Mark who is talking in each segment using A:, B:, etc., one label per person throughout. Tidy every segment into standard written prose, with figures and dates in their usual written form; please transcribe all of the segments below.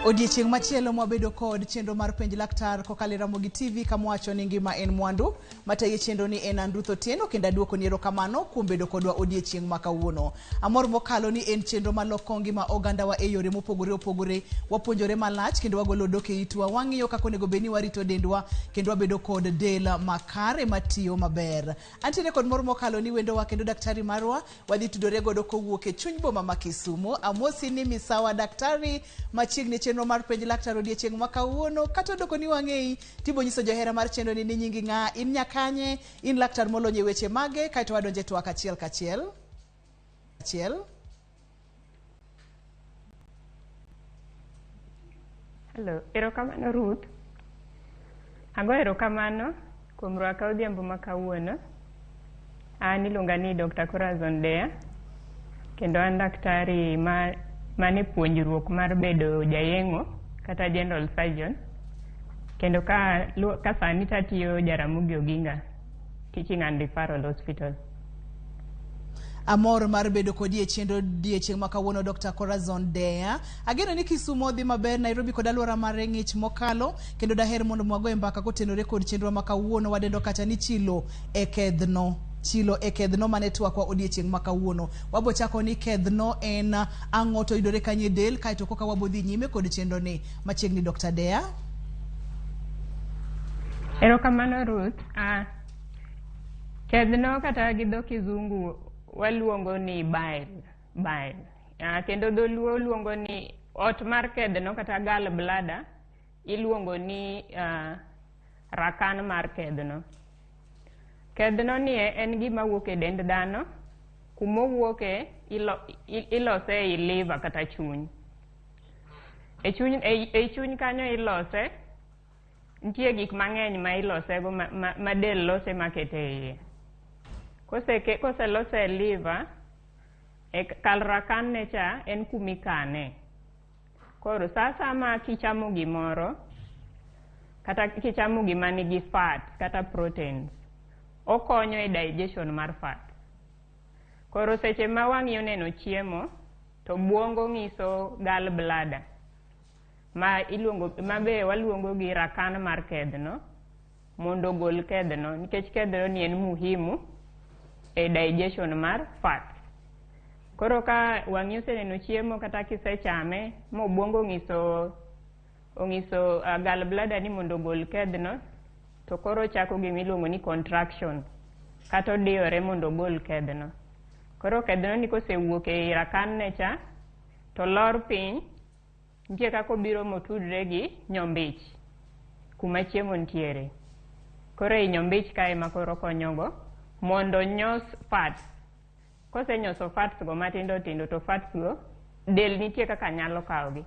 A: Odiechieng' machielo mwabedo kod chenro mar penj laktar kokalo e Ramogi TV kama wacho ni ngima en mwandu. Matayo chenro ni en an Ruth Otieno kendo aduoko ni erokamano kuom bedo kodwa odiechieng' ma kawuono. Amor mokalo ni en chenro maloko ngima ogandawa e yore mopogore opogore. Wapuonjore malach kendo wagolo odok e itwa. Wang'iyo kaka onego bed ni warito dendwa kendo wabedo kod del makare matiyo maber. Antiere kod mor mokalo ni wendowa kendo daktari marwa wadhi tudore godo kowuok e chuny boma ma Kisumu. Amosi ni misawa daktari machiegni chenro mar penj laktar odiechieng' ma kawuono. Kata odoko ni wang'eyi, tibo nyiso johera mar chenro ni ni nyingi ng'a, in nyakanye, in laktar molony e weche mage, kaeto wadonje twak achiel kachiel. Achiel.
B: Hello, erokamano Ruth. Ago erokamano kuom rwaka odhiambo ma kawuono. An iluonga ni Dr. Corazon Dea, kendo an daktari ma mane puonjruok mar bedo jayeng'o kata general surgeon. Kendo ka, ka sani tatiyo Jaramogi Oginga Teaching and Referral Hospital.
A: Amor mar bedo kodi e chenro odiechieng' ma kawuono Dr. Corazon Dea. Ageno ni Kisumo dhi maber, Nairobi kod alwora mare ng'ich mokalo, kendo daher mondo mwagoe mbaka kotenore kod chenro ma kawuono wadendo kacha ni chilo e kedhno. Chilo e kedhno mane twakwa odiechieng' ma kawuono. Wabo chako ni kedhno en ang'o to yudore kanye e del, kaeto koka wabo dhi nyime kod chenro ni. Machiegni Dr. Dea.
B: Erokamano Ruth. Ah, kedhno kata gi dho kizungu waluongo ni bile, bile. Ah, kendo dholuo luongo ni ot mar kedhno kata gall bladder iluongo ni rakan mar kedhno. Kedhno ni en gima wuok e dend dhano, kumowuoke ilose ei liver kata chuny. E chuny, ei chuny kanyo ilose, nitie gik mang'eny ma ilosego ma, ma, ma del lose makete e iye. Koseke, koselose e liver, e kar rakan ne cha en kumikane. Koro sa asaya ma kichamo gimoro, kata kichamo gima nigi fat kata proteins, okonyo e digestion mar fat. Koro seche ma wang'i oneno chiemo, to buongo ng'iso gall bladder ma iluongo ma be waluongo gi rakan mar kedhno mondo ogol kedhno nikech kedhno ni en muhimu e digestion mar fat. Koro ka wang'i oseneno chiemo kata kisechame ma obwongo ong'iso ong'iso uh, gall bladder ni mondo ogol kedhno to koro ochako gima iluongo ni contraction kata odiyore mondo ogol kedhno. Koro kedhno ni kosewuok ei rakan ne cha to lor piny nitie kaka obiro motudre gi nyombich kuma chiemo nitiere. Koro ei nyombich kae ema koro okonyogo mondo onyos fats. Kosenyoso fats go matindo tindo to fats go del nitie kaka nyalo kawogi.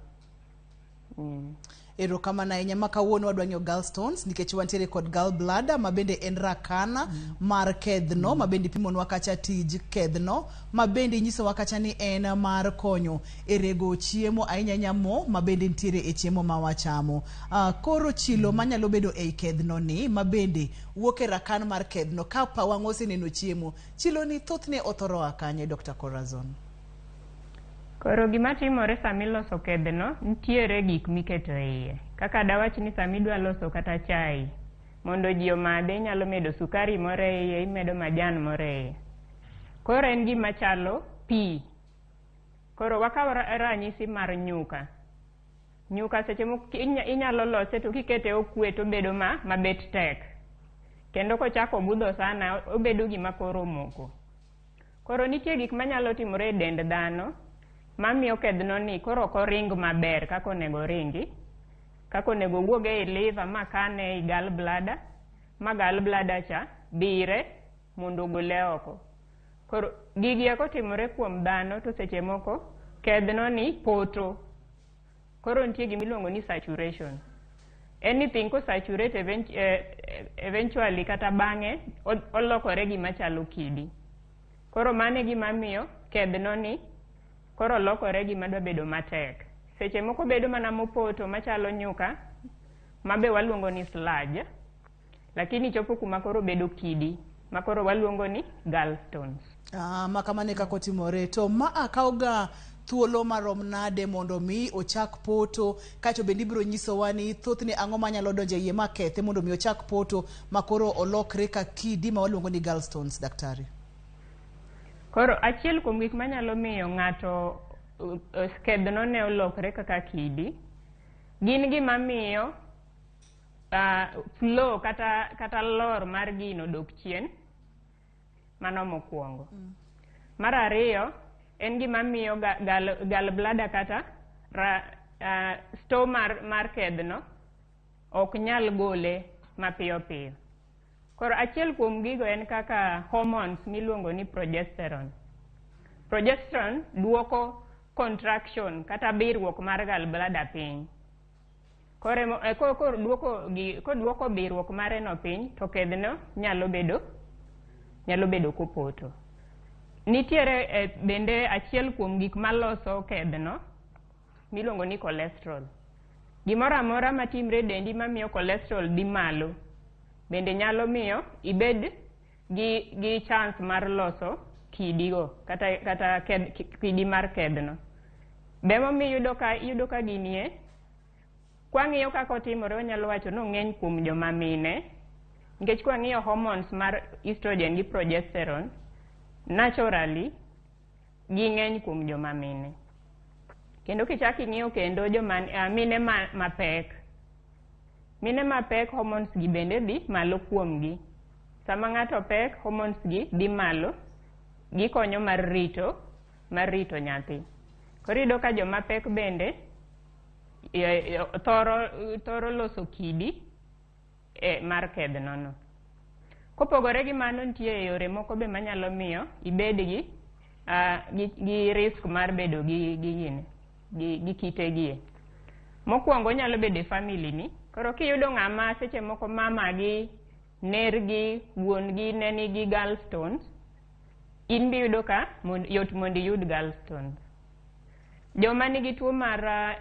A: Erokamano ahinya ma kawuono wadwa ng'iyo gallstones nikech wantiere kod gallbladder ma bende en rakana mar kedhno ma bende ipimonwa kacha tij kedhno ma bende inyisowa kacha ni en mar konyo e rego chiemo ahinya ahinya mo ma bende nitiere e chiemo ma wachamo. Koro chilo manyalo bedo ei kedhno ni ma bende wuok e rakan mar kedhno ka pa wang' oseneno chiemo, chilo ni thothne othoro a kanye Dr. Corazon?
B: Koro gima timore sama iloso kedhno, nitiere gik miketo e iye. Kaka dawach ni sama idwa loso kata chai, mondo ji omadhe inyalo medo sukari moro e iye, imedo majan moro e iye. Koro en gima chalo pi. Koro wakaw ranyisi mar nyuka. Nyuka seche moko inyalo lose to kikete okwe to obedo ma mabet tek. Kendo kochako budho sana, obedo gima koro omoko. Koro nitie gik manyalo timore e dend dhano mamiyo kedhno ni koro ok oring maber kaka onego oringi, kaka onego owuog ei liver ma kane ei gall bladder, ma gall bladder cha dire mondo ogole oko. Koro gigi kotimore kuom dhano to seche moko kedhno ni poto. Koro nitie gima iluongo ni saturation. Anything ko saturate eventually kata bang'e olokore gima chalo kidi. Koro mano e gima miyo kedhno ni koro lokore gima dwa bedo matek. Seche moko bedo mana mopoto machalo nyuka mabe waluongo ni sludge, lakini chopo kuma koro bedo kidi ma koro waluongo ni gallstones.
A: Ah, ma kamano e kaka otimore. To ma kawo ga thuolo marom nade mondo mi ochak poto, kaeto bende ibiro nyisowa ni thothne ang'o manyalo donjo e iye ma kethe mondo mi ochak poto ma koro olokre ka kidi ma waluongo ni gallstones, daktari.
B: Koro achiel kuom gik manyalo miyo ng'ato kedhno ne olokre kaka kidi gin gima miyo flow kata lor mar gino dok chien. Mano mokwongo. Mar ariyo en gima miyo gallbladder kata store mar kedhno ok nyal gole mapiyo piyo. Koro achiel kuom gigo en kaka hormones miluongo ni progesterone. Progesterone duoko contraction kata birruok mar gallbladder piny. Koro koduoko birruok mare no piny to kedhno nyalo bedo kopoto. Nitiere bende achiel kuom gik maloso kedhno miluongo ni cholesterol. Gimoro amora matimre e dendi mamiyo cholesterol dhi malo bende nyalo miyo ibed gi chance mar loso kidigo kata kidi mar kedhno. Be emomiyo iyudo ka gini e kwang'iyo kaka otimore, wanyalo wacho ni ong'eny kuom joma mine, nikech kwang'iyo hormones mar estrogen gi progesterone, naturally ging'eny kuom joma mine. Kendo kichak ing'iyo kendo joma mine mapek, mine mapek, hormones gi bende dhi malo kuomgi. Sama ng'ato pek, hormones gi dhi malo, gikonyo mar rito nyathi. Koro iyudo ka joma pek bende thoro loso kidi e mar kedhno no. Kopogore gi mano, nitie yore moko be manyalo miyo ibed gi risk mar bedo gi gini gi kite gie. Mokwongo, onyalo bedo e family ni. Koro kiyudo ng'ama seche moko mama gi, nergi, wuon gi ne nigi gallstones, in be iyudo ka yot mondo iyud gallstones. Joma nigi tuo mar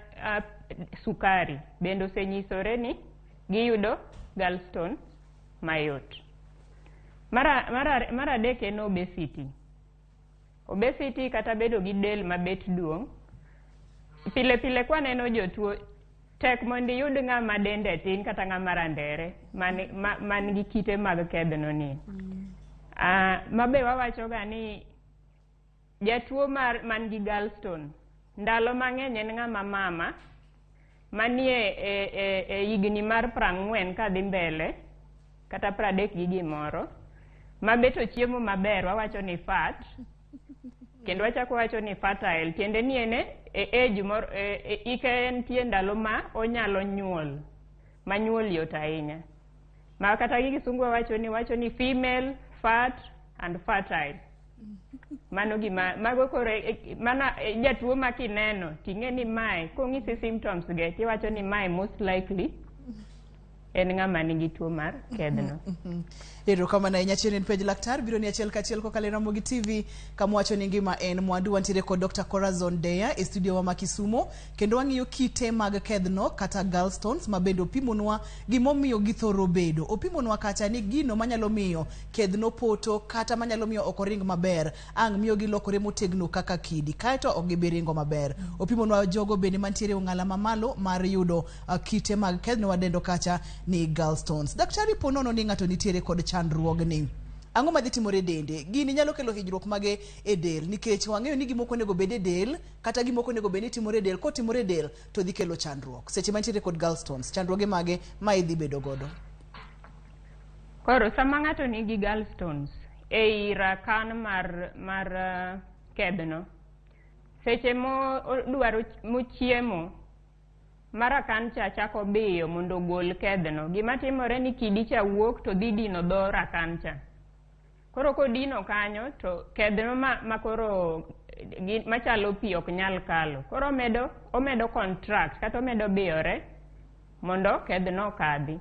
B: sukari bende osenyisore ni giyudo gallstone mayot. Mar adek en obesity. Obesity kata bedo gi del mabet duong'. Pile pile kwaneno jotuo, tek mondo iyud ng'ama dende tin kata ng'ama randere man gi kite mag kedhno ni. Mabe wawacho ga ni jatuo mar man gi gallstone ndalo mang'eny en ng'ama mama manie e higni mar 40 kadhi mbele kata 30 gi gimoro, mabet ochiemo maber, wawacho ni fat, kendo wachako wacho ni fertile, tiende ni en e age mor ike entie ndalo ma onyalo nyuol, ma nyuol yot ahinya, ma kata gi kisungu wacho ni female, fat and fertile. Mano gima mago koro mana jatuo ma kineno ting'e ni mae kong'isi symptoms ge, tiwacho ni mae most likely en ng'ama nigi tuo mar kedhno.
A: Erokamano ahinya. Chien en Penj Laktar biro ni achiel kachiel kokalo e Ramogi TV, kama wacho ni ngima en mwandu. Wantiere kod Dr. Corazon Deya e studio wa ma Kisumo, kendo wang'iyo kite mag kedhno kata gallstones, ma bende opimonwa gimomiyo githoro bedo. Opimonwa kacha ni gino manyalo miyo kedhno poto kata manyalo miyo ok oring maber ang' miyo gilokore motegno kaka kidi, kaeto ok gibi ringo maber. Opimonwa jogo bende mantiere e ong'ala mamalo mar yudo kite mag kedhno wadendo kacha ni gallstones. Daktari, po nono ni ng'ato nitiere kod chandruogni, ang'o madhi timore e dende? Gini nyalo kelo hinyruok mage e del? Nikech wang'eyo ni gimoko onego bed e del kata gimoko onego bed ni timore e del, kotimore e del to dhi kelo chandruok. Seche mantiere kod gallstones, chandruoge mage ma idhi bedo godo?
B: Koro sama ng'ato nigi gallstones ei rakan mar kedhno, seche mo dwaro mochiemo ma rakan cha chako biyo mondo ogol kedhno, gima timore ni kidi cha wuok to dhi dino dho rakan cha. Koro kodino kanyo to kedhno ma koro machalo pi ok nyal kalo. Koro omedo contract kata omedo biyore mondo kedhno okadhi.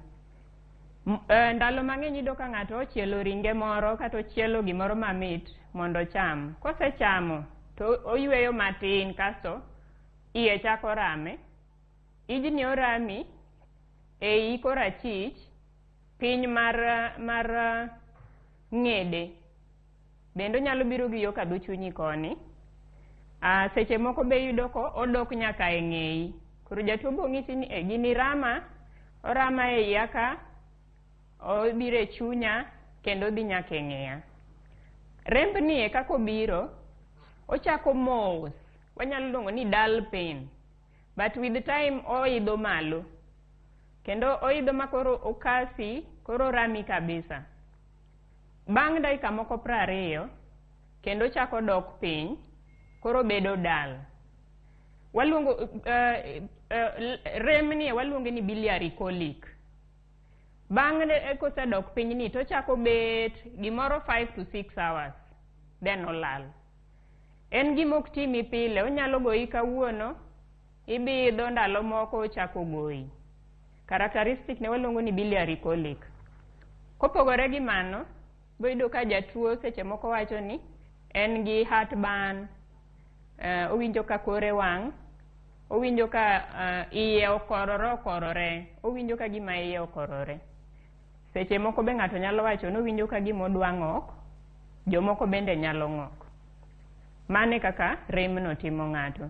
B: Ndalo mang'eny iyudo ka ng'ato ochielo ringe moro kata ochielo gimoro mamit mondo ocham. Kosechamo to oyweyo matin, kasto iye chako rame. Ijni orami ei korachich piny mar ng'ede. Bende onyalo biro gi yo kadho chunyi koni. Seche moko be iyudo ko odok nyaka e ng'eyi. Koro jatuo bo ng'isi ni e gini rama, orama e iya ka, obiro e chunya kendo odhi nyaka e ng'eya. Rembni e kaka obiro, ochako mos, wanyalo luongo ni dull pain. But with time oidho malo. Kendo oidho ma koro okasi, koro rami kabisa. Bang' dakika moko 20, kendo ochako dok piny, koro bedo dull. Waluongo rem ni waluonge ni biliary colic. Bang' kosedok piny ni tochako bet gimoro 5 to 6 hours, then olal. En gima ok timi pile, onyalo goyi kawuono, ibidho ndalo moko ochako goyi. Characteristic ne waluongo ni biliary colic. Kopogore gi mano, boyudo ka jatuo seche moko wacho ni en gi heartburn, owinjo ka kore wang', owinjo ka iye okorore okorore, owinjo ka gima iye okorore. Seche moko be ng'ato nyalo wacho ni owinjo ka gima odwa ng'ok, jomoko bende nyalo ng'ok. Mano e kaka remno timo ng'ato.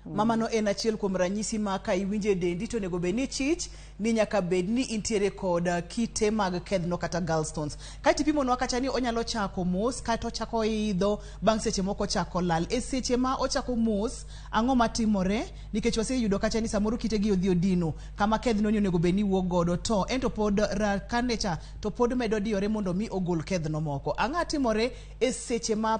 A: Mamano en achiel kuom ranyisi ma ka iwinjo e dendi to onego bed ni chich ni nyaka bed ni intiere kod kite mag kedhno kata gallstones. Kaeto ipimonwa kacha ni onyalo chako mos kata ochako idho bang' seche moko ochako lal. E seche ma ochako mos, ang'o matimore? Nikech waseyudo kacha ni samoro kite gi odhi odino kama kedhno ni onego bed ni wuok godo to ento pod rakane cha to pod medo diyore mondo mi ogol kedhno moko. Ang'o timore e seche ma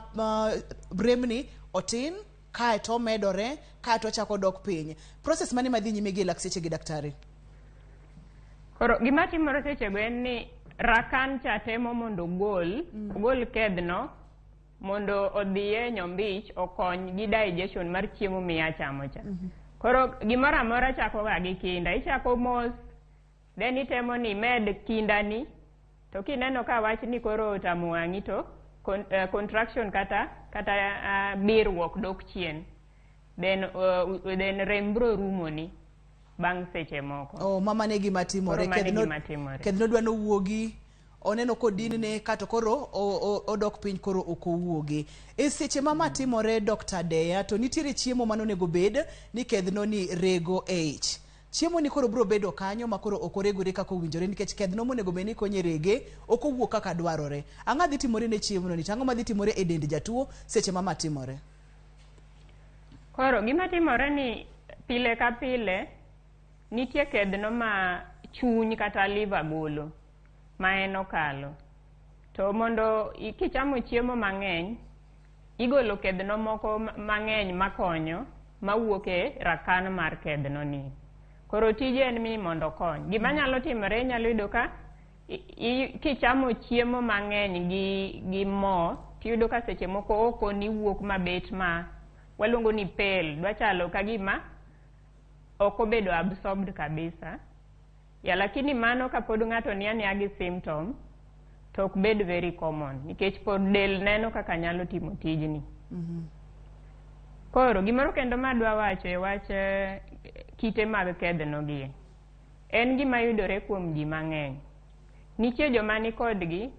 A: remni otin kaeto omedore kaeto ochako dok piny? Process mane madhi nyime gi e lak seche gi, daktari?
B: Koro gima timore sechego en ni rakan cha temo mondo ogol kedhno mondo odhi e nyombich okony gi digestion mar chiemo miya chamo cha. Koro gimoro amora chako ga gi kinda. Ichako mos, then itemo ni imed kindani, to kineno ka wach ni koro otamo wang'i to contraction kata birruok dok chien. Then rem biro rumoni bang' seche moko.
A: Oh, mama ne gima timore.
B: Koro mano e
A: Kedhno
B: gima timore.
A: kedhno dwa nowuogi, oneno kodinne kato koro odok piny, koro ok owuogi. E seche ma ma timore, Dr. Deya, to nitiere chiemo manonego bed ni kedhno ni rego e ich. Chiemo ni koro biro bedo kanyo ma koro ok oregore kaka owinjore nikech kedhno monego bed ni konye rege ok owuok kaka dwarore. Ang'o dhi timore ne chiemo ni? To ang'o madhi timore e dend jatuo seche ma ma timore?
B: Koro gima timore ni pile ka pile nitie kedhno ma chuny kata liver golo ma en okalo. To mondo kichamo chiemo mang'eny, igolo kedhno moko mang'eny makonyo mawuok e rakan mar kedhno ni. Koro tije en ni mondo okony. Gima nyalo timore, inyalo yudo ka kichamo chiemo mang'eny gi mo, tiyudo ka seche moko okoni wuok mabet ma waluongo ni pale, dwa chalo ka gima ok obedo absorbed kabisa. Ya, lakini mano kapod ng'ato ni ania gi symptom to ok bed very common nikech pod del neno kaka nyalo timo tijni. Koro gimoro kendo madwa wacho e wach kite mag kedhno gi en gima yudore kuom ji mang'eny. Nitie joma ni kodgi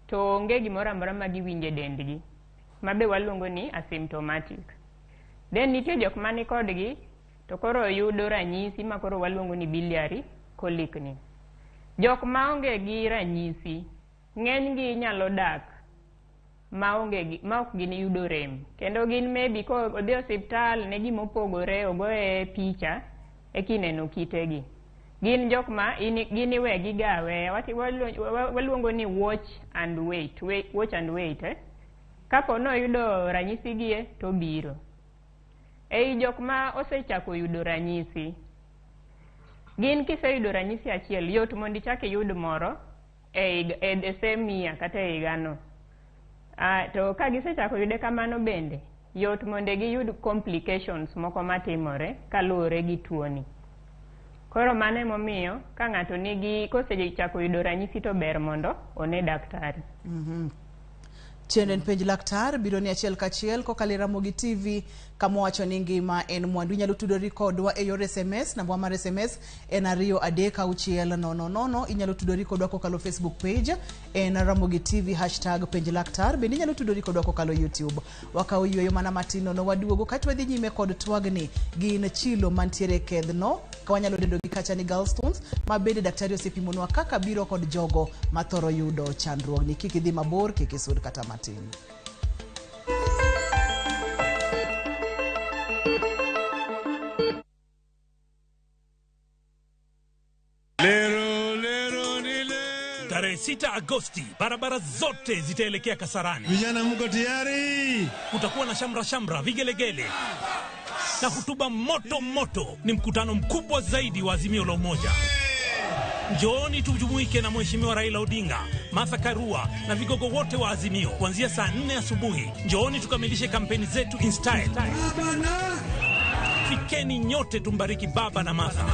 B: to onge gimoro amora ma giwinjo e dendgi ma be waluongo ni asymptomatic. Then nitie jok mani kodgi to koro yudo ranyisi ma koro waluongo ni biliary colic ni. Jok maonge gi ranyisi ng'eny gi nyalo dak maonge gi ma ok gin yudo rem kendo gin maybe ko odhi osiptal ne gimopogore ogoye picha ekineno kitegi. Gin jok ma gin iwegi ga aweya. Waluongo ni watch and wait, watch and wait, eh? Kapo noyudo ranyisi gie to obiro. Ei jok ma osechako yudo ranyisi, gin kiseyudo ranyisi achiel, yot mondo ichak iyud moro e the same year kata e higano. To ka gisechako yude kamano bende, yot mondo giyud complications moko matimore kaluwore gi tuoni. Koro mano emomiyo ka ng'ato nigi kosechako yudo ranyisi to ber mondo one daktari.
A: Chenro en Penj Laktar biro ni achiel kachiel kokalo e Ramogi TV kama wacho ni ngima en mwandu. Inyalo tudori kodwa e yor SMS, namba mar SMS en 23600. Inyalo tudori kodwa kokalo Facebook page en Ramogi TV hashtag Penj Laktar. Bende inyalo tudori kodwa kokalo YouTube. Wakawo yueyo mana matin nono waduogo kaeto wadhi nyime kod twagni gin chilo mantiere e kedhno ka wanyalo dendo gi kacha ni gallstones ma bende daktari osepimonwa kaka biro kod jogo mathoro yudo chandruogni. Kik idhi mabor, kik isud kata matin.
C: Lero, lero, ni lero.
D: Tarehe 6 Agosti, barabara zote zitaelekea Kasarani.
C: Vijana mko tayari?
D: Kutakuwa na shamra shamra, vigelegele na hutuba moto moto. Ni mkutano mkubwa zaidi wa Azimio la Umoja. Njooni tujumuike na Mheshimiwa Raila Odinga, Martha Karua na vigogo wote wa Azimio kuanzia saa 4 asubuhi. Njooni tukamilishe kampeni zetu in style. Fikeni nyote tumbariki baba na Martha.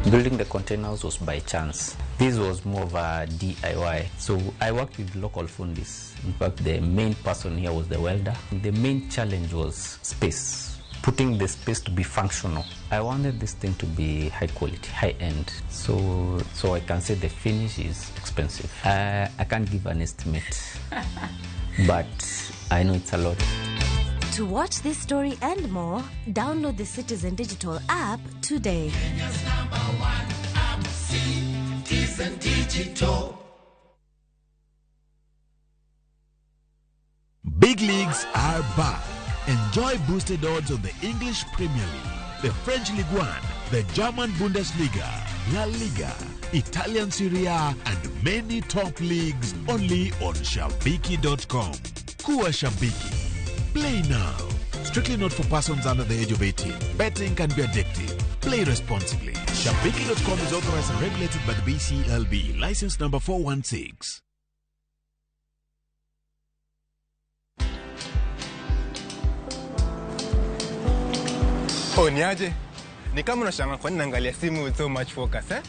E: Building the containers was by chance. This was more of a DIY. So I worked with local fundis. In fact, the main person here was the welder. The main challenge was space, putting the space to be functional. I wanted this thing to be high quality, high end. So I can say the finish is expensive. I can't give an estimate, but I know it's a lot.
F: To watch this story and more, download the Citizen Digital app today.
G: Kenya's number one app, Citizen Digital.
H: Big leagues are back. Enjoy boosted odds on the English Premier League, the French Ligue 1, the German Bundesliga, La Liga, Italian Serie A, and many top leagues only on Shabiki.com. Kuwa Shabiki. Play now. Strictly not for persons under the age of 18. Betting can be addictive. Play responsibly. Shabiki.com is authorized and regulated by the BCLB. License number 416.
I: Oh, niaje? Ni kama unashangaa kwa nini naangalia simu with so much focus, eh?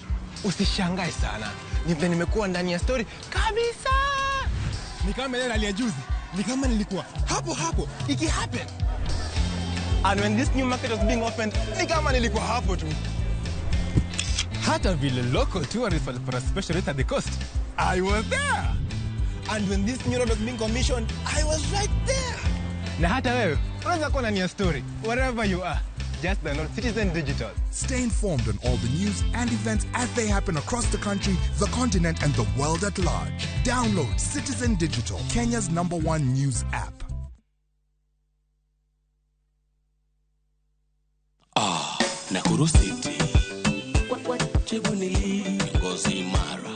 I: Usishangae sana. Ni vile nimekuwa ndani ya story kabisa. Ni kama ile hali ya juzi. Ni kama nilikuwa hapo hapo iki happen. And when this new market was being opened, ni kama nilikuwa hapo tu. Hata vile local tourists walipata special rate at the coast, I was there. And when this new road was being commissioned, I was right there. Na hata wewe unaweza kuwa ndani ya story wherever you are. Just download Citizen Digital.
J: Stay informed on all the news and events as they happen across the country, the continent, and the world at large. Download Citizen Digital, Kenya's number one news app.
K: Nakuru City. Chebunili, ngozi imara,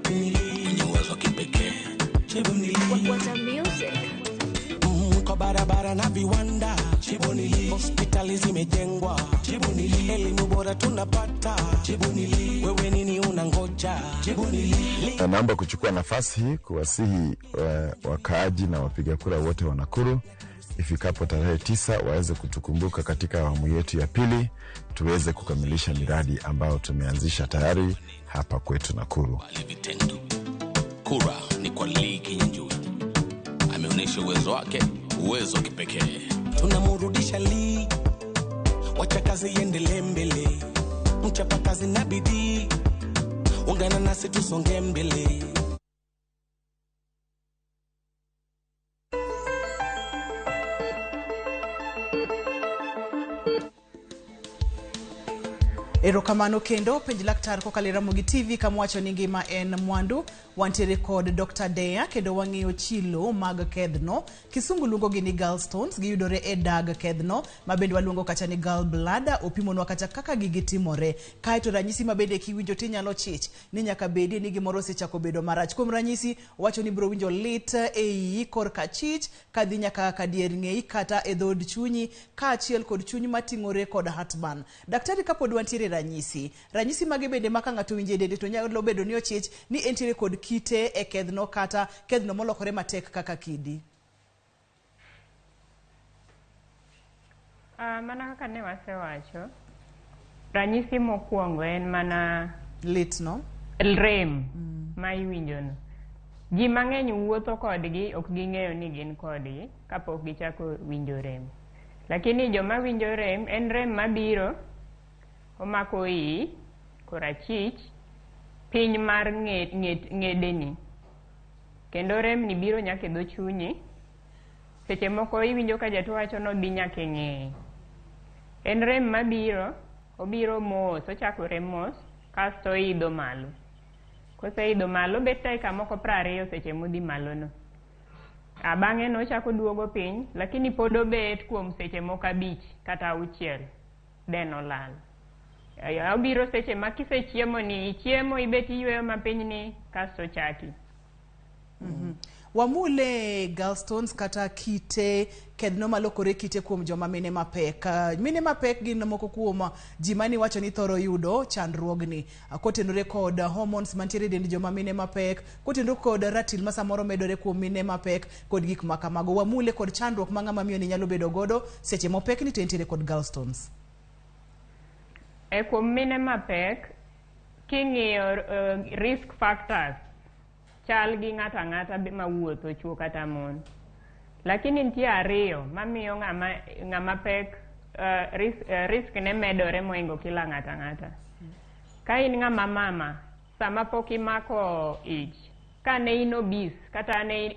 K: mwenye uwezo wa kipekee. Chebunili, kwa barabara na viwanda. Chebunili, hospitali zimejengwa. Chebunili, elimu bora tunapata. Chebunili, wewe nini unangoja? Chebunili.
L: Naomba kuchukua nafasi hii kuwasihi wakaaji na wapiga kura wote wa Nakuru ifikapo tarehe 9 waweze kutukumbuka katika awamu yetu ya pili, tuweze kukamilisha miradi ambayo tumeanzisha tayari hapa kwetu Nakuru.
K: Vitendo. Kura ni kwa Lee Kinyanjui. Ameonyesha uwezo wake, uwezo wa kipekee.
G: Tunamrudisha Lee, wacha kazi iendelee mbele, mchapa kazi na bidii, ungana nasi tusonge mbele.
A: Erokamano kendo Penj Laktar kokalo e Ramogi TV kama wacho ni ngima en mwandu. Wantiere kod Dr. Dea kendo wang'iyo chilo mag kedhno. Kisungu luongo gi ni gallstones, giyudore e dag kedhno ma bende waluongo kacha ni gallbladder. Opimonwa kacha kaka gigi timore. Kaeto ranyisi ma bende kiwinjo tinyalo chich ni nyaka bedie ni gimoro osechako bedo marach. Kuom ranyisi wacho ni biro winjo lit e iyi korka chich kadhi nyaka kadier ng'eyi kata e dhood chunyi kaachiel kod chuny mating'ore kod heartburn. Daktari, kapod wantiere ranyisi mage bende ma ka ng'ato winjo e dende to nyalo bedo ni ochich ni entiere kod kite e kedhno kata kedhno molokore matek kaka kidi?
B: Mana kaka ne wasewacho, ranyisi mokwongo en mana
A: lit no,
B: rem ma iwinjono. Ji mang'eny wuotho kodgi ok ging'eyo ni gin kodgi kapok gichako winjo rem. Lakini joma winjo rem en rem mabiro omako iyi korachich piny mar ng'edeni. Kendo rem ni biro nyaka e dho chunyi. Seche moko iwinjo ka jatuo wacho ni odhi nyaka e ng'eye. En rem mabiro, obiro mos, ochakore mos, kasto oidho malo. Koseidho malo, obet dakika moko 20 seche modhi malo no. Bang'e no ochako duogo piny, lakini pod obet kuom seche moko 5 kata 6, then olal. Obiro seche ma kisechiemo ni, ichiemo ibet iyweyo mapiny ni, kasto ochaki.
A: Wamule gallstones kata kite kedhno malokore kite kuom joma mine mapek. Mine mapek gin moko kuom ji mane iwacho ni thoro yudo chandruogni. Kotenore kod hormones mantiere e dend joma mine mapek, kotenore kod ratil ma samoro medore kuom mine mapek kod gik ma kamago. Wamule kod chandruok ma ng'ama miyo ni nyalo bedo godo seche mopek ni to entiere kod gallstones.
B: E kuom mine mapek, king'iyo risk factors, chal gi ng'ato ang'ata mawuotho, chuo kata mon. Lakini nitie ariyo mamiyo ng'ama pek risk ne medore mohingo kila ng'ato ang'ata. Ka in ng'ama mama, sama pok imako ich, ka ne in obese kata ne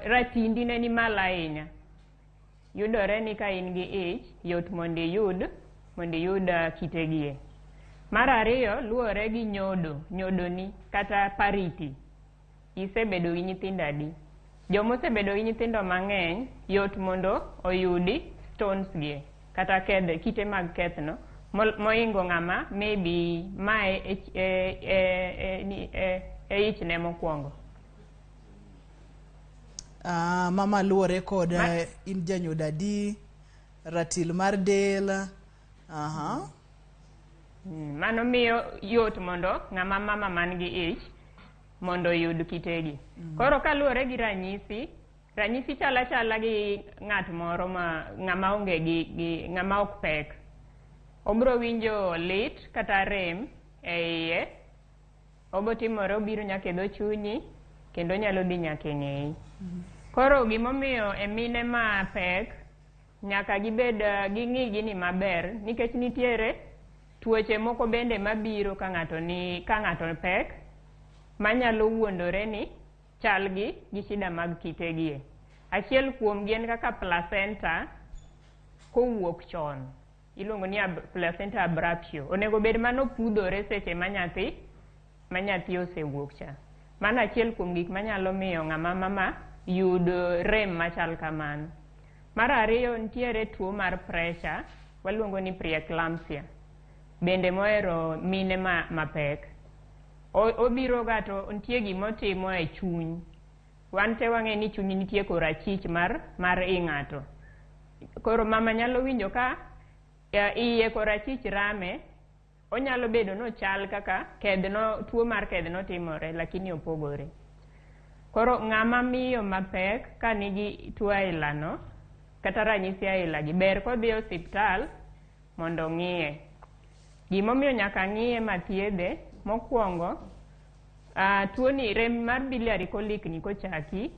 B: ratindi ne ni malo ahinya, yudore ni ka in gi ich, yot mondo iyud kitegie. Mar ariyo, luwore gi nyodo, nyodoni kata parity. Isebedo gi nyithindo adi? Joma osebedo gi nyithindo mang'eny, yot mondo oyudi stones gi kata kite mag kethno mohingo ng'ama maybe mae e ichne mokwongo.
A: Mama luwore kod in janyodo adi, ratil mar del.
B: Mano miyo yot mondo ng'ama mama man gi ich mondo oyud kitegi. Koro kaluwore gi ranyisi, ranyisi chala chala gi ng'at moro ma ng'ama onge gi ng'ama ok pek. Obiro winjo lit kata rem e iye, obotimore obiro nyaka e dho chunyi, kendo nyalo dhi nyaka e ng'eyi. Koro gimomiyo e mine ma pek nyaka gibed ging'i gini maber, nikech nitiere tuoche moko bende mabiro ka ng'ato pek, manyalo wuondore ni chal gi shida mag kitegie. Achiel kuom gi en kaka placenta kowuok chon, iluongo ni placenta abruptio. Onego bed mano pudhore seche ma nyathi osewuok cha. Mano achiel kuom gik manyalo miyo ng'ama mama yud rem machal kamano. Mar ariyo, nitiere tuo mar pressure, waluongo ni preeclampsia, bende mohero mine mapek. Obiro ga to nitie gimotimo e chuny. Wan te wang'e ni chuny nitie korachich mar i ng'ato. Koro mama nyalo winjo ka iye korachich rame, onyalo bedo nochal kaka kedhno, tuo mar kedhno timore, lakini opogore. Koro ng'ama miyo mapek ka nigi tuo ailano, kata ranyisi ailagi, ber kodhi e osiptal mondo ong'iye. Gimomiyo nyaka ng'iye mathiedhe, mokwongo, tuoni rem mar biliary colic ni kochaki,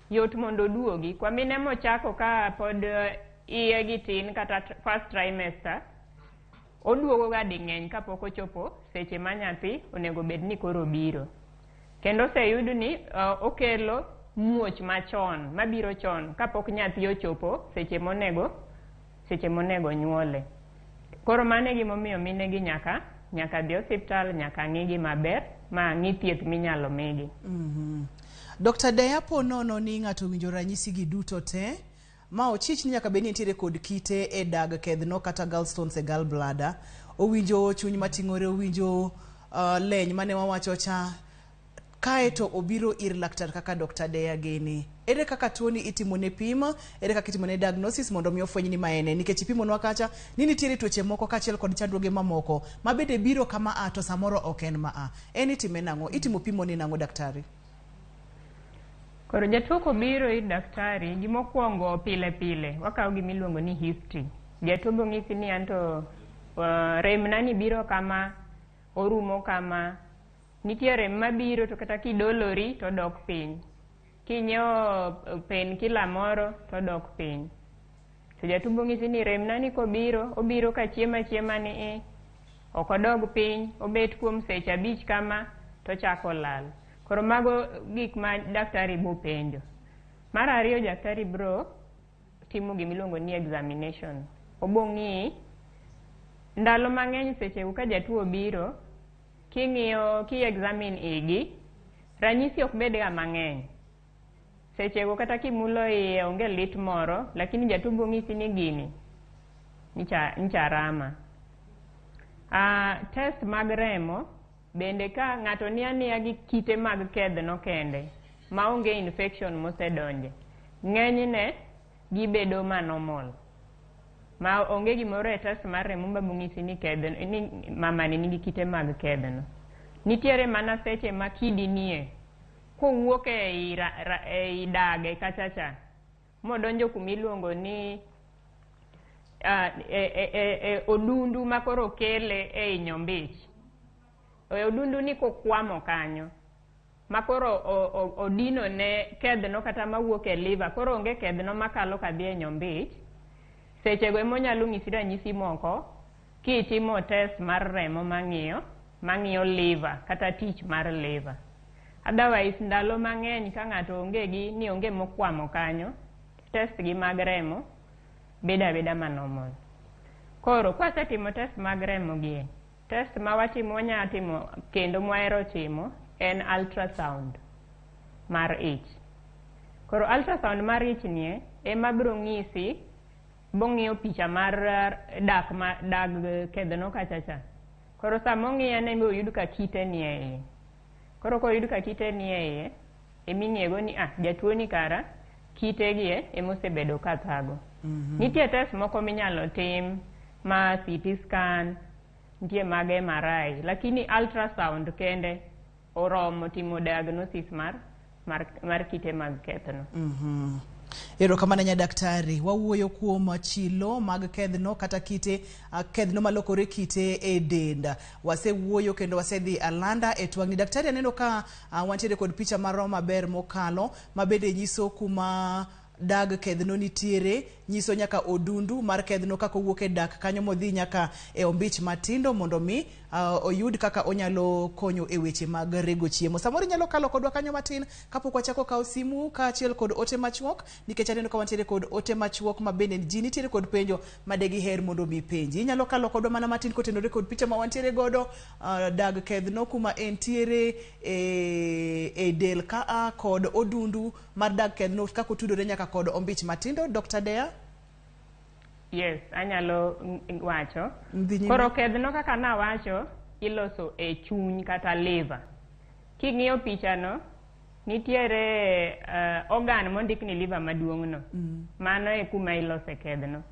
B: yot mondo oduogi. Kwa mine mochako ka pod iye gi tin kata first trimester, oduogo ga ding'eny kapok ochopo seche ma nyathi onego bed ni koro biro. Kendo oseyud ni okelo muoch machon, mabiro chon kapok nyathi ochopo seche monego nyuole. Koro mano e gimomiyo mine gi nyaka dhi osiptal, nyaka ng'igi maber, ma ng'i thieth minyalo migi.
A: Dr. Deya, po nono ni ng'ato winjo ranyisi gi duto te, ma ochich ni nyaka bed ni nitiere kod kite e dag kedhno kata gallstones e gallbladder, owinjo chuny mating'ore, owinjo leny mane wawacho cha, kae to obiro ir laktar kaka Dr. Deya gini. Ere kaka tuoni itimone pim, ere kaka itimone diagnosis mondo mi ofweny ni ma ene, nikech ipimonwa kacha ni nitiere tuoche moko kaachiel kod chandruoge mamoko ma bende biro kama a to samoro ok en ma a. En itime nang'o? Itimo pimo ni nang'o daktari?
B: Koro jatuo kobiro ir daktari, gimokwongo pile pile wakawo gimiluongo ni history. Jatuo bong'isi ni anto rem na ni biro kama, orumo kama. Nitie rem mabiro to kata kidolori to dok piny. Kinyiewo painkiller moro to dok piny. To jatuo bong'isi ni rem na ni kobiro, obiro ka chiemo achiema ni i, ok odog piny, obet kuom seche 5 kama, tochako lal. Koro mago gik ma daktari bo penjo. Mar ariyo, daktari bro timo gimiluongo ni examination. Obo ng'iyi, ndalo mang'eny seche ka jatuo obiro, king'iyo, ki examine igi, ranyisi ok bed ga mang'eny. Sechego kata kimulo iye onge lit moro, lakini jatuo bo ng'isi ni gini ncha rama. Test mag remo bende ka ng'ato ni aniya gi kite mag kedhno kende maonge infection mosedonje, ng'enyne gibedo ma normal. Ma onge gimoro e test mar remo mabong'isi ni kedhno, ni mamani nigi kite mag kedhno. Nitiere mana seche ma kidi nie, kowuok ei dage kacha cha, modonjo kumiluongo ni odundu ma koro kele ei nyombich. E odundu ni kokwamo kanyo, ma koro odino ne kedhno kata mawuok e liver, koro onge kedhno makalo kadhi e nyombich. Sechego emonyalo ng'isi ranyisi moko kitimo test mar remo mang'iyo liver kata tich mar liver. Otherwise ndalo mang'eny ka ng'ato onge gi ni onge mokwamo kanyo, test gi mag remo bedo abeda ma normal. Koro kwasetimo test mag remo gi, test ma watimo wanyalo timo kendo mwahero timo en ultrasound mar ich. Koro ultrasound mar ich nie ema biro ng'isi, bong'iyo picha mar dak ma dag kedhno kacha cha. Koro sama ong'iye ne oyud ka kite nie iye. Koro koyud ka kite nie iye, eming'iyego ni jatuo ni kara kite gi emosebedo ka thago. Nitie test moko minyalo tim ma CT scan, nitie mag MRI, lakini ultrasound kende oromo timo diagnosis mar kite mag kethno.
A: Erokamano nya daktari. Wawuoyo kuom chilo mag kedhno kata kite kedhno malokore kite e dend. Wasewuoyo kendo wasedhi alanda e twang'ni. Daktari, aneno ka wantiere kod picha moro maber mokalo ma bende nyiso kuma dag kedhno nitiere, nyiso nyaka odundu mar kedhno kaka owuok e dak kanyo modhi nyaka e ombich matindo mondo mi oyud kaka onyalo konyo e weche mag rego chiemo. Samoro inyalo kalo kodwa kanyo matin kapok wachako kawo simu kaachiel kod ote machuok, nikech aneno ka wantiere kod ote machuok ma bende ji nitiere kod penjo ma degiher mondo mi penji. Inyalo kalo kodwa mana matin kotenore kod picha ma wantiere godo, dag kedhno kuma entiere e del kaa kod odundu mar dag kedhno kaka otudore nyaka kod ombich matindo. Dr. Dea?
B: Yes, anyalo wacho. Koro kedhno kaka nawacho, iloso e chuny kata liver. King'iyo pichano, nitiere organ mondik ni liver maduong' no. Mano e kuma ilose kedhno.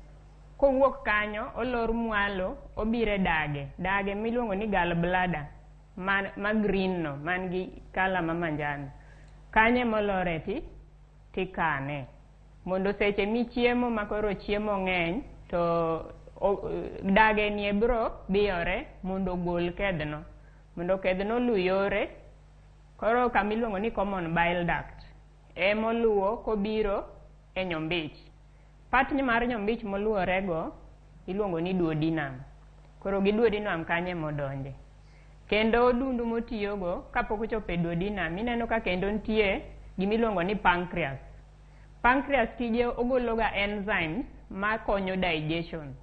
B: Kowuok kanyo, olor mwalo, obiro e dage. Dage miluongo ni gallbladder, ma green no, man gi kala ma manjano. Kanyo emolore tikane. Mondo seche michiemo ma koro chiemo ng'eny, to dage nie bro biyore mondo ogol kedhno. Mondo kedhno oluw yore, koro kama iluongo ni common bile duct emoluwo kobiro e nyombich. Part mar nyombich moluworego iluongo ni duodenum. Koro gi duodenum kanyo emodonje. Kendo odundu motiyogo kapok ochopo e duodenum, ineno ka kendo nitie gimiluongo ni pancreas. Pancreas tije ogologa enzymes makonyo digestion.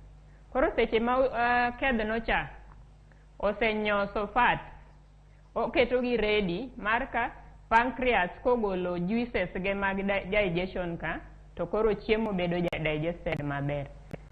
B: Koro seche ma kedhno cha osenyoso fat, oketogi ready mar ka pancreas kogolo juices ge mag digestion ka, to koro chiemo bedo digested maber.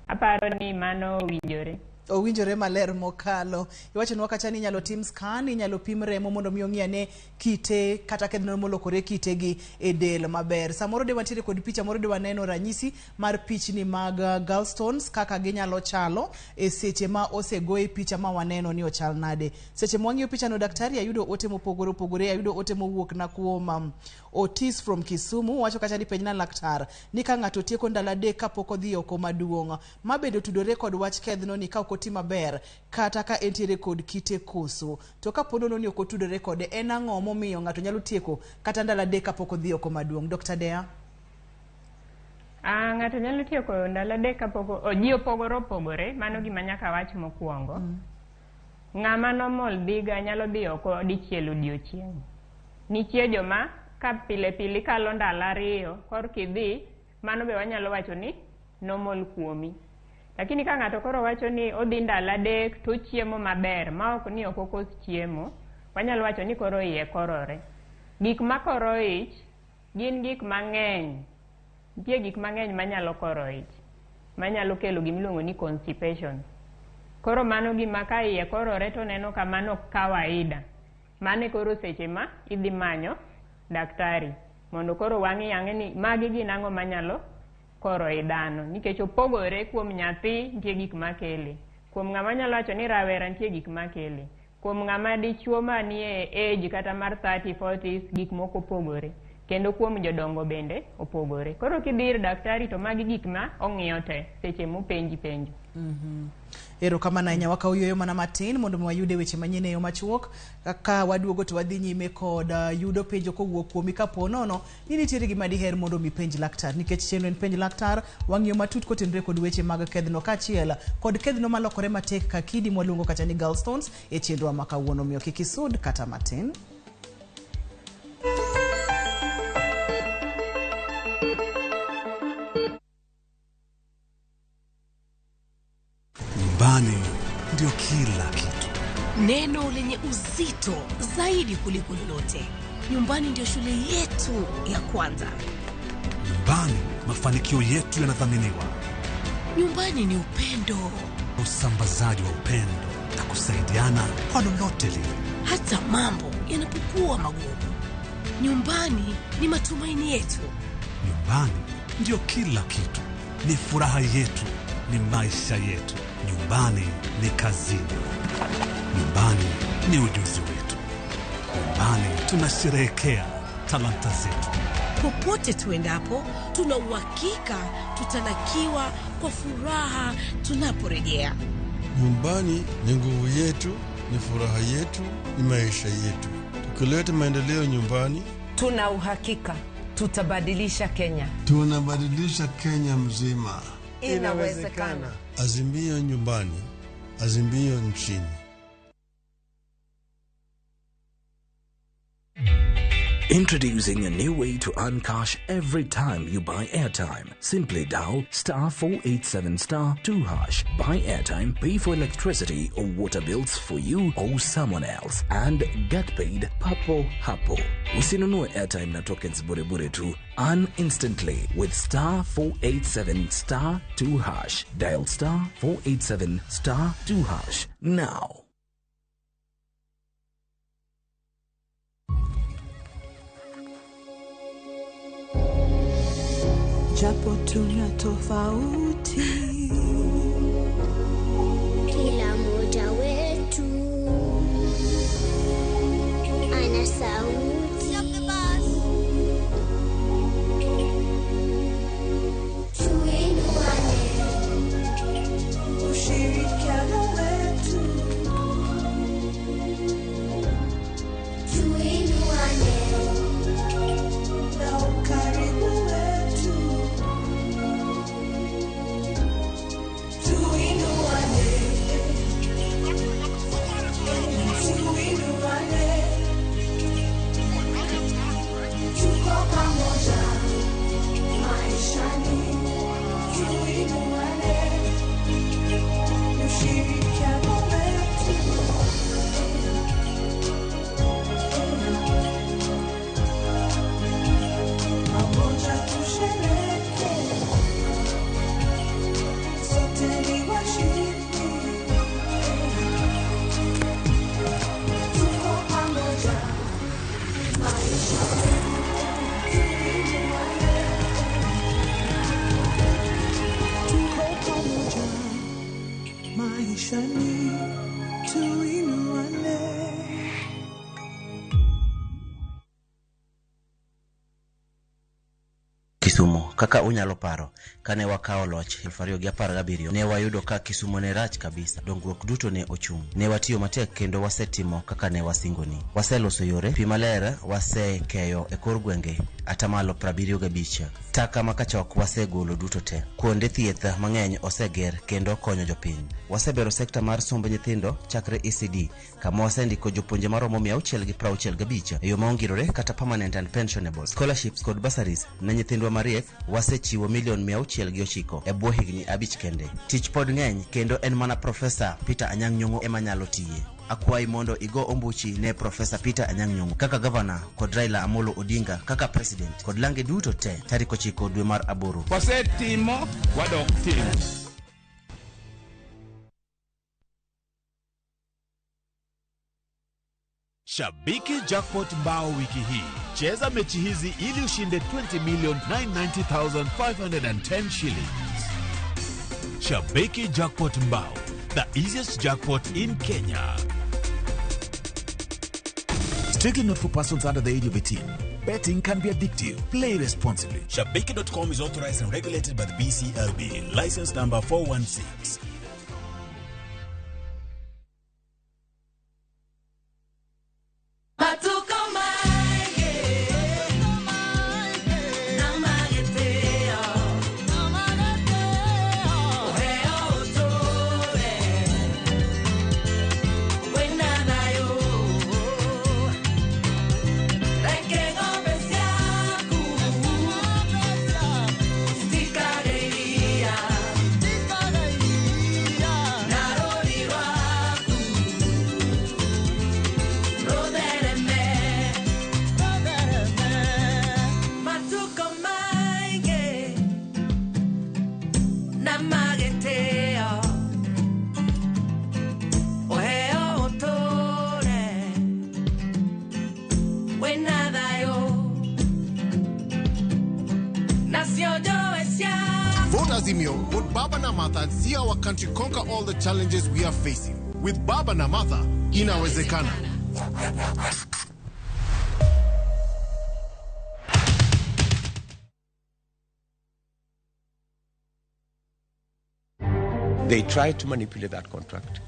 B: Aparo ni mano owinjore.
A: Owinjore maler mokalo. Iwachonwa kacha ni inyalo tim scan, inyalo pim remo mondo mi ong'i ane kite kata kedhno molokore kitegi e del maber. Samoro de wantiere kod picha moro de waneno ranyisi mar pichni mag gallstones kaka ginyalo chalo e seche ma osegoye picha ma waneno ni ochal nade. Seche ma wang'iyo pichano daktari, ayudo ote mopogore opogore, ayudo ote mowuok na kuom Otis from Kisumu, wacho kacha ni penjna laktar ni ka ng'ato tieko ndalo 3 kapok odhi oko maduong', ma bende otudore kod wach kedhno ni ka ok oti maber kata ka entiere kod kite koso, to kapo nono ni ok otudore kode, en ang'o momiyo ng'ato nyalo tieko kata ndalo 3 kapok odhi oko maduong'? Dr. Dea?
B: Ng'ato nyalo tieko ndalo 3 kapok ji opogore opogore, mano gima nyaka wach mokwongo. Ng'ama normal dhiga nyalo dhi oko dichiel odiochieng'. Nitie joma ka pile pile ikalo ndalo 2 korka idhi, mano be wanyalo wacho ni normal kuomi. Lakini ka ng'ato koro wacho ni odhi ndalo 3 to ochiemo maber, ma ok ni ok okos chiemo, wanyalo wacho ni koro iye korore. Gik makoro ich gin gik mang'eny. Nitie gik mang'eny manyalo koro ich, manyalo kelo gimiluongo ni constipation. Koro mano gima ka iye korore to neno ka mano kawaida. Mano koro seche ma idhi manyo daktari mondo koro wang'i ang'e ni magi gin ang'o manyalo koro i dhano, nikech opogore kuom nyathi nitie gik makele, kuom ng'ama nyalo wacho ni rawera nitie gik makele, kuom ng'ama dichuo manie age kata mar 30 40s gik moko opogore, kendo kuom jodongo bende opogore. Koro kidhi ir daktari to magi gik ma ong'iyo te seche mopenji penjo.
A: Erokamano ahinya. Wakawo yueyo mana matin mondo mi wayude weche manyien e yo machuok. Ka waduogo to wadhi nyime kod yudo penjo kowuok kuomi kapo nono ni nitiere gima diher mondo mi penj laktar, nikech chenro en penj laktar. Wang'iyo matut kotenore kod weche mag kedhno kaachiel kod kedhno malokore matek ka kidi mwaluongo kacha ni gallstones e chenro ma kawuono, omiyo kik isud kata matin.
M: Nyumbani ndio kila kitu.
N: Neno lenye uzito zaidi kuliko lolote. Nyumbani ndio shule yetu ya kwanza.
M: Nyumbani mafanikio yetu yanathaminiwa.
N: Nyumbani ni upendo.
M: Usambazaji wa upendo na kusaidiana kwa lolote lile.
N: Hata mambo yanapokuwa magumu. Nyumbani ni matumaini yetu.
M: Nyumbani ndio kila kitu. Ni furaha yetu, ni maisha yetu. Nyumbani ni kazini. Nyumbani ni ujuzi wetu. Nyumbani tunasherehekea talanta zetu.
N: Popote tuendapo, tuna uhakika tutalakiwa kwa furaha tunaporejea.
C: Nyumbani ni nguvu yetu, ni furaha yetu, ni maisha yetu. Tukileta maendeleo nyumbani,
O: tuna uhakika tutabadilisha Kenya.
C: Tunabadilisha Kenya mzima.
O: Inawezekana.
C: Azimio nyumbani, azimio nchini.
P: Introducing a new way to earn cash every time you buy airtime. Simply dial *487*2#. Buy airtime, pay for electricity or water bills for you or someone else, and get paid papo hapo. Usinunue airtime na tokens bure bure tu. Earn instantly with *487*2#. Dial *487*2# now.
Q: Japo tuna tofauti,
R: kila mmoja wetu ana sauti. Tuinuane,
Q: ushirikiano wetu.
R: Tuinuane
Q: na ukarimu wetu. Tuinuane, tuinuane.
S: Kisumu, kaka unyalo paro, kane wakawo loch 2017, ne wayudo ka Kisumu ne rach kabisa. Dongruok duto ne ochung'. Ne watiyo matek kendo wasetimo kaka ne wasingoni. Waseloso yore, pi maler wasekeyo e kor gwenge atamalo 75. Taka makachok wasegolo duto te. Kuonde thieth mang'eny oseger kendo konyo jopiny. Wasebero sekta mar somb nyithindo chakre ECD kama wasendiko jopuonje maromo 665 e yo ma ongirore kata permanent and pensionable. Scholarships kod bursaries ne nyithindwa mariek wasechiwo milion 609 e bwo higni 5 kende. Tich pod ng'eny kendo en mana Profesa Peter Anyang' Nyong'o ema nyalo tiye. Akwayi mondo igo ombuchi ne Profesa Peter Anyang' Nyong'o kaka gavana kod Raila Amolo Odinga kaka president kod lange duto te tarik 9 dwe mar 8.
T: Wasetimo, wadok timo.
H: Shabiki Jackpot Mbao wiki hii. Cheza mechi hizi ili ushinde 20,990,510 shillings. Shabiki Jackpot Mbao, the easiest jackpot in Kenya. Strictly not for persons under the age of 18. Betting can be addictive. Play responsibly. Shabiki.com is authorized and regulated by the BCLB. License number 416.
U: Vote Azimio, vote Baba Namatha and see our country conquer all the challenges we are facing. With Baba Namatha, inawezekana.
V: They tried to manipulate that contract.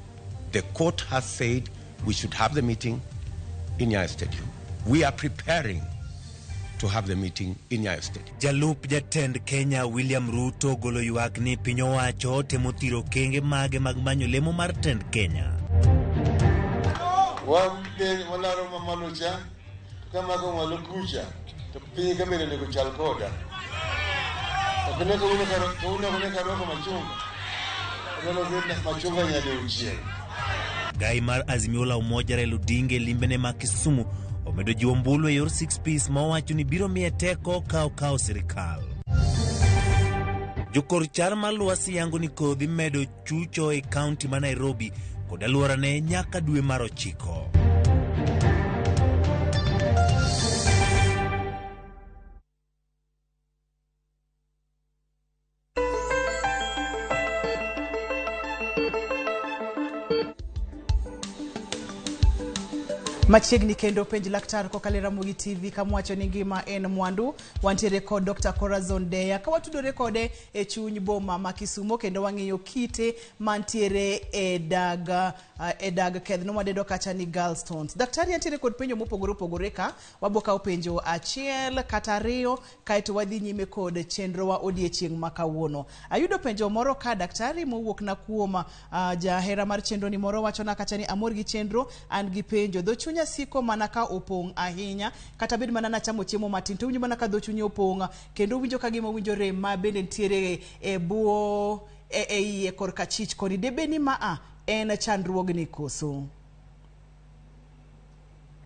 V: The court has said we should have the meeting in Nyayo Stadium. We are preparing to have the meeting in Nyayo Stadium.
W: Jalup jatend Kenya William Ruto ogolo ywak ni piny owacho temo thiro okenge mage mag manyo lemo mar tend Kenya.
C: Wan be walaro mamalo cha, to kamako malo kucha, to piny ka bende onego chal koda. Ok ne kawuono kawuono ok ne karwako machunga. Anyalo dhi machunga nyadiuchiel.
W: Gai mar Azimio la Umoja Raila Odinga e limbene ma Kisumu omedo jiwo ombulu e yor 6Ps ma owacho ni biro miye teko ka okawo sirikal. Jokor chal mar lwasi yango ni kodhi medo chucho e kaunti ma Nairobi kod alworane nyaka dwe mar 9.
A: Machiegni kendo penj laktar kokalo e Ramogi TV kamwacho ni ngima en mwandu. Wantiere kod Dr. Corazon Deya ka watudore kode e chuny boma ma Kisumo kendo wang'iyo kite mantiere e dag kedhno mwadendo kacha ni gallstones. Daktari antiere kod penjo mopogore opogore ka wabo kawo penjo achiel kata ariyo kaeto wadhi nyime kod chenro wa odiechieng' ma kawuono. Ayudo penjo moro ka daktari mowuok na kuom jahera mar chenro ni moro wachona kacha ni amor gi chenro an gi penjo. Dho chunya siko mana ka opong' ahinya kata bed mana nachamo chiemo matin to winjo mana ka dho chunye opong' kendo winjo ka gima winjo rem ma bende nitiere e bwo e iye korka chich koni debe ni maa en chandruogni koso?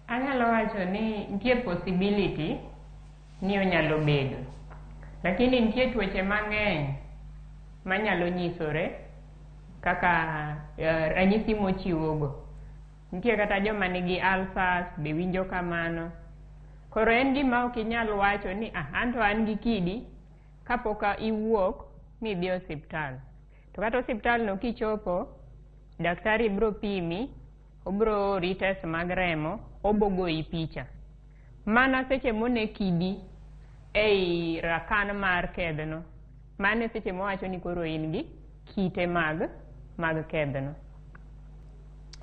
B: Anyalo wacho ni nitie possibility ni onyalo bedo, lakini nitie tuoche mang'eny manyalo nyisore kaka ranyisi mochiwogo. Nitie kata joma nigi ulcers be winjo kamano. Koro en gima ok inyal wacho ni anto an gi kidi kapok iwuok midhi osiptal. To kata osiptal no kichopo, daktari bro pimi, obro ori test mag remo, obo goyi picha. Mana seche mone kidi ei rakan mar kedhno. Mano e seche mawacho ni koro in gi kite mag kedhno.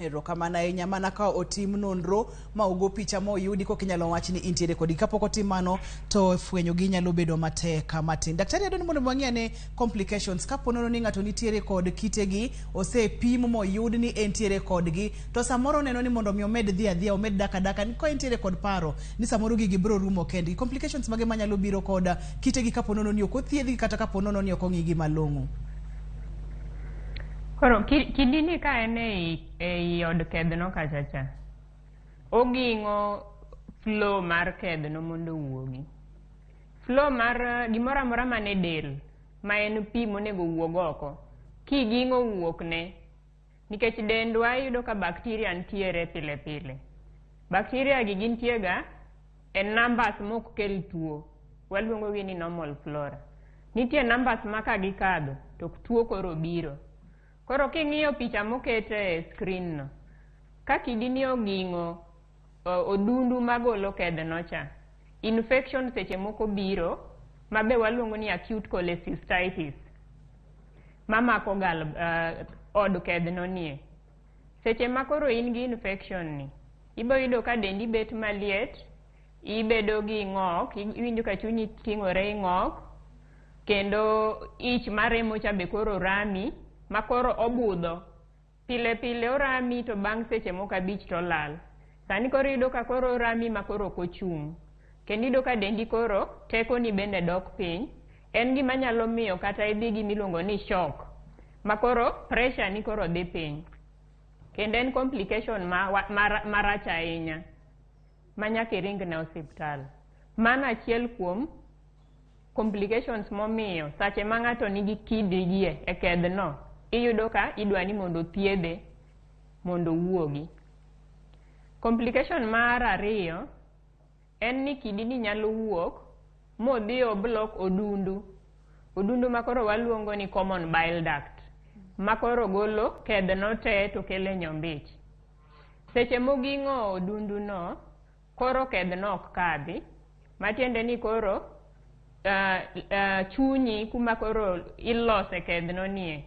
A: Erokamano ahinya. Mana ka otim nonro ma ogo picha ma oyudi koka inyalo wach ni intiere kodgi. Kapok otim mano to fwenyo gi nyalo bedo matek matin. Daktari, adwaro ni mondo wang'i ane complications. Kapo nono ni ng'ato nitiere kod kitegi, osepim moyud ni entiere kodgi, to samoro oneno ni mondo mi omed dhi adhiya, omed dak adaka, ka entiere kod paro ni samoro gigi biro rumo kendgi. Complications mage manyalo biro kod kitegi kapo nono ni ok othiedhgi kata kapo nono ni ok ong'igi malong'o?
B: Koro kidini ka en ei od kedhno kacha cha, oging'o flow mar kedhno mondo owuogi. Flow mar gimoro amora man e del ma en pi monego owuog oko, kiging'o wuokne, nikech dendwa iyudo ka bacteria nitiere pile pile. Bacteria gi gintie ga e numbers mok kel tuo, waluongo gi ni normal flora. Nitie numbers ma ka gikadho to tuo koro biro. Koro king'iyo picha moket e screen no, ka kidini oging'o odundu magolo kedhno cha, infection seche moko biro mabe waluongo ni acute cholecystitis mamako gal od kedhno nie. Seche ma koro in gi infection ni, ibo yudo ka dendi bet maliet, ibedo gi ng'ok, iwinjo ka chunyi ting'ore ing'ok, kendo ich maremo cha be koro rami, ma koro obudho. Pile pile orami to bang' seche moko 5 to olal. Sani koro iyudo ka koro orami ma koro ok ochung'. Kendo iyudo ka dendi koro tekoni bende dok piny. En gima nyalo miyo kata idhi gi miluongo ni shock, ma koro pressure ni koro dhi piny. Kendo en complication marach ahinya, ma nyaka iringne osiptal. Mano achiel kuom complications momiyo sache ma ng'ato nigi kidigie e kedhno, iyudo ka idwa ni mondo othiedhe mondo owuogi. Complication mar ariyo en ni kidini nyalo wuok modhi oblok odundu. Odundu ma koro waluongo ni common bile duct, ma koro golo kedhno te to kelo e nyombich. Seche moging'o odundu no, koro kedhno ok kadhi, matiende ni koro chunyi kuma koro ilose kedhno nie,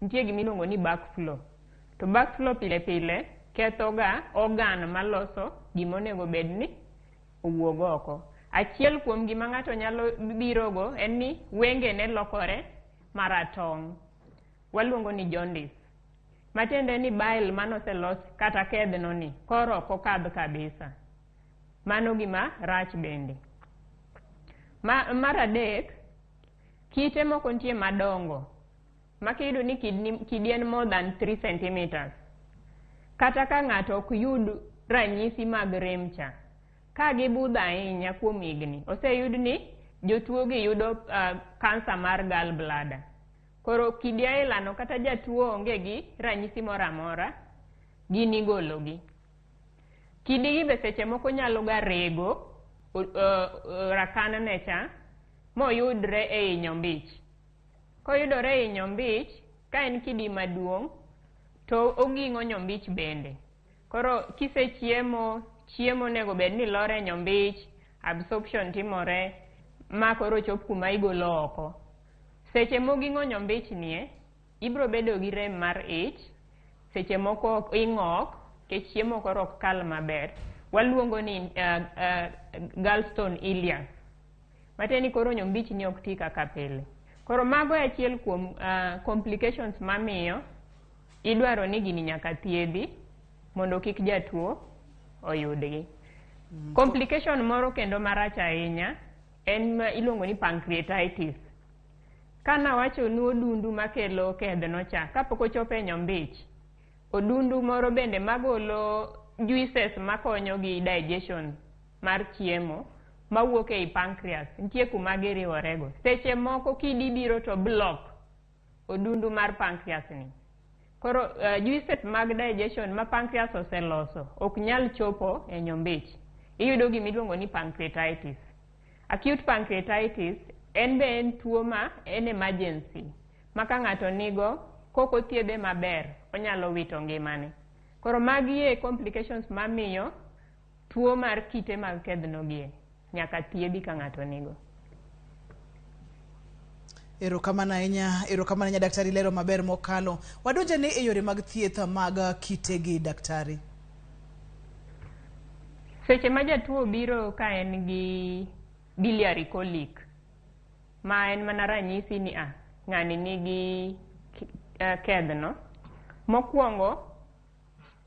B: nitie gima iluongo ni backflow. To backflow pile pile ketho ga organ maloso gima onego bed ni owuog oko. Achiel kuom gima ng'ato nyalo birogo en ni wengene lokore maratong'. Waluongo ni jaundice. Matiende ni bile manoselos kata kedhno ni koro ok okadh kabisa. Mano gima rach bende. Mar adek, kite moko nitie madongo ma kiyudo ni kidi en more than 3 centimeters. Kata ka ng'ato ok yud ranyisi mag rem cha, ka gibudho ahinya kuom higni, oseyud ni jotuo gi yudo kansa mar gallbladder. Koro kidi ailano kata jatuo onge gi ranyisi moro amora, gin igologi. Kidi gi be seche moko nyalo ga rego rakan ne cha moyudre ei nyombich. Koyudore ei nyombich, ka en kidi maduong', to oging'o nyombich bende. Koro kisechiemo, chiemo onego bed ni lor e nyombich, absorption timore, ma koro chop kuma igolo oko. Seche moging'o nyombich nie, ibiro bedo gi rem mar ich, seche moko ing'ok, nikech chiemo koro ok kal maber. Waluongo ni gallstone ileus. Matiende ni koro nyombich ni ok ti kaka pile. Koro mago e achiel kuom complications mamiyo idwaro ni gini nyaka thiedhi mondo kik jatuo oyudgi. Complication moro kendo marach ahinya en ma iluongo ni pancreatitis. Kanawacho ni odundu makelo kedhno cha, kapok ochopo e nyombich, odundu moro bende magolo juices makonyo gi digestion mar chiemo mawuok ei pancreas, nitie kuma giriworego. Seche moko kidi biro to block odundu mar pancreas ni. Koro juices mag digestion ma pancreas oseloso ok nyal chopo e nyombich. Iyudo gima iluongo ni pancreatitis. Acute pancreatitis en be en tuo ma en emergency ma ka ng'ato nigo kok othiedhe maber onyalo wito ngimane. Koro magi e complications mamiyo tuo mar kite mag kedhno gie nyaka thiedhi ka ng'ato nigo.
A: Erokamano ahinya, erokamano ahinya daktari, lero maber mokalo. Wadonjane e yore mag thieth mag kitegi, daktari.
B: Seche ma jatuo biro ka en gi biliary colic, ma en mana ranyisi ni ng'ani nigi kedhno. Mokwongo,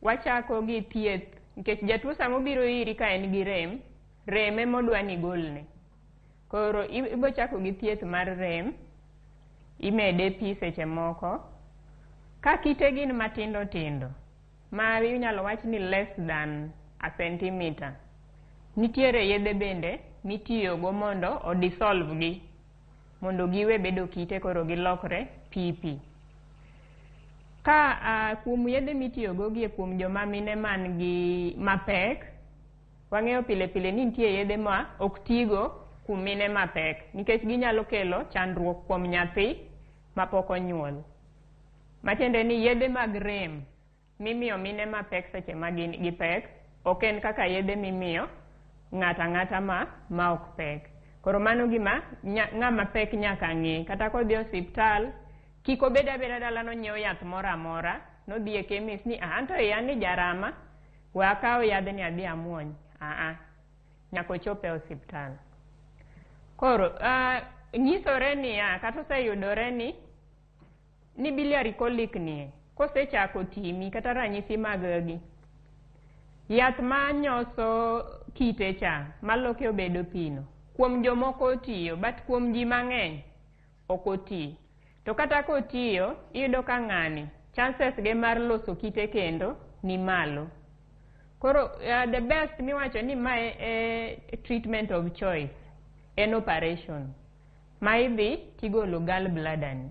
B: wachako gi thieth, nikech jatuo sama obiro iri ka en gi rem, rem ema odwa ni igolne. Koro ibo chako gi thieth mar rem, imede pi seche moko. Ka kite gin matindo tindo, ma inyalo wach ni less than a centimeter, nitiere yedhe bende mitiyogo mondo o dissolve gi, mondo giwe bedo kite koro gilokre pi pi. Ka kuom yedhe mitiyogo gi kuom joma mine man gi mapek, wang'eyo pile pile ni nitie yedhe ma ok tigo kuom mine mapek, nikech ginyalo kelo chandruok kuom nyathi mapok onyuol. Matiende ni yedhe mag rem mimiyo mine mapek seche ma gin gi pek, ok en kaka yedhe mimiyo ng'ato ang'ata ma ok pek. Koro mano gima ng'ama pek nyaka ng'e. Kata kodhi e osiptal, kik obed abeda dala nonyiew yath moro amora, nodhi e chemist ni anto iya ni jarama, we akaw yadhni adhi amuony. Nyaka ochop e osiptal. Koro, nyisore niya, kata oseyudore ni biliary colic nie, kosechako timi kata ranyisi mag gi, yath manyoso kite cha, maloke obedo pino, kuom jomoko otiyo, but kuom ji mang'eny ok oti. To kata kotiyo, iyudo ka ng'ani, chances ge mar loso kite kendo ni malo. Koro, the best miwacho ni mae e treatment of choice, en operation. Ma idhi tigolo gallbladder ni.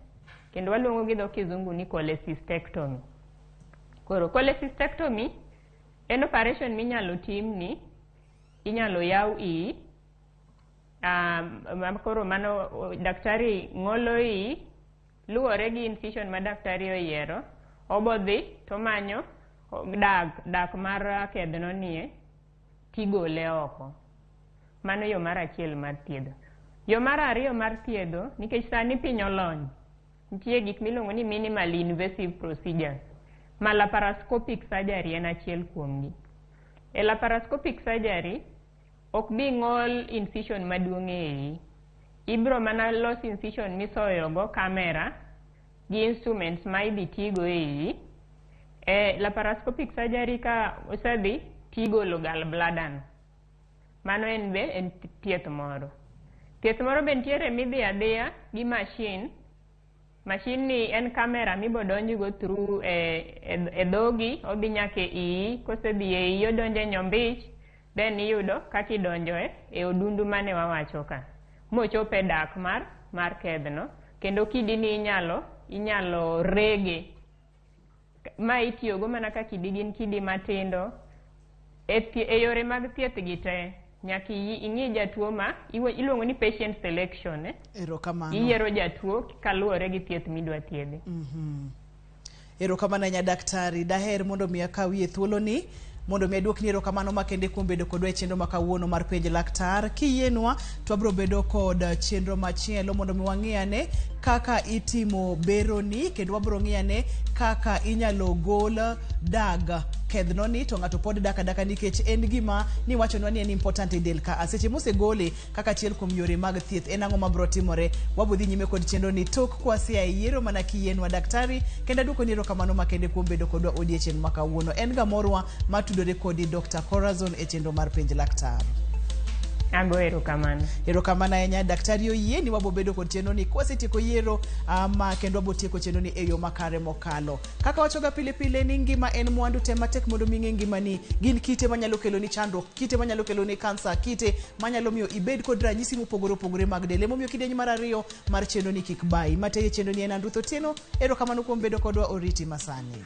B: Kendo waluongo gi dho kizungu ni cholecystectomy. Koro, cholecystectomy en operation minyalo timni, inyalo yaw iyi, koro mano daktari ng'olo iyi, luwore gi incision ma daktari oyiero, obodhi tomanyo dak mar kedhno nie, tigole oko. Mano yo mar achiel mar thiedho. Yo mar ariyo mar thiedho, nikech sani piny olony, nitie gik miluongo ni minimally invasive procedures, ma laparoscopic surgery en achiel kuomgi. E laparoscopic surgery, ok bi ng'ol incision maduong' e iyi. Ibro mana los incision misoyo go camera gi instruments ma idhi tigo e iyi. E laparoscopic surgery ka osedhi tigolo gallbladder no. Mano en be en thieth moro. Thieth moro be nitiere midhi adhiya gi machine. Machine ni en camera mibodonjgo through e dhogi, odhi nyaka e iyi, kosedhi e iyi odonjo e nyombich, then iyudo kaka idonjo e odundu mane wawacho ka. Mochop e dak mar kedhno, kendo kidi ni inyalo rege. Ma itiyogo mana ka kidi gin kidi matindo. E yore mag thieth gi te, nyaka ing'i jatuo ma iluongo ni patient selection.
A: Erokamano.
B: Iyiero jatuo kaluwore gi thieth midwa thiedhe.
A: Erokamano ahinya daktari. Daher mondo mi akawie thuoloni mondo mi aduokni erokamano makende kuom bedo kodwa e chenro ma kawuono mar penj laktar. Kiyienwa to wabiro bedo kod chenro machielo mondo mi wang'i ane kaka itimo beroni, kendo wabiro ng'iyo ane kaka inyalo gol dag kedhnoni to ng'ato pod dak adaka, nikech en gima niwachonwa ni en important e del ka. Seche mosegole kaka achiel kuom yore mag thieth, en ang'o mabiro timore? Wabiro dhi nyime kod chenro ni tok kwasea e yiero mana kiyienwa daktari, kendo aduokoni erokamano makende kuom bedo kodwa odiechieng' ma kawuono. En ga morwa matudore kodi Dr. Corazon e chenro mar penj laktar.
B: Ago erokamano.
A: Erokamano ahinya daktari oyie ni wabo bedo kod chenro ni kwasetieko yiero ama kendo wabo tieko chenro ni e yo makare mokalo. Kaka wachoga pile pile ni ngima en mwandu, tem matek mondo mi ing'e ngimani. Gin kite manyalo keloni chandruok, kite manyalo keloni kansa, kite manyalo miyo ibed kod ranyisi mopogore opogore mag del. Emomiyo kidieny mar ariyo mar chenro ni kik bayi. Mateyo chenro ni en an Ruth Otieno. Erokamano kuom bedo kodwa oriti masani.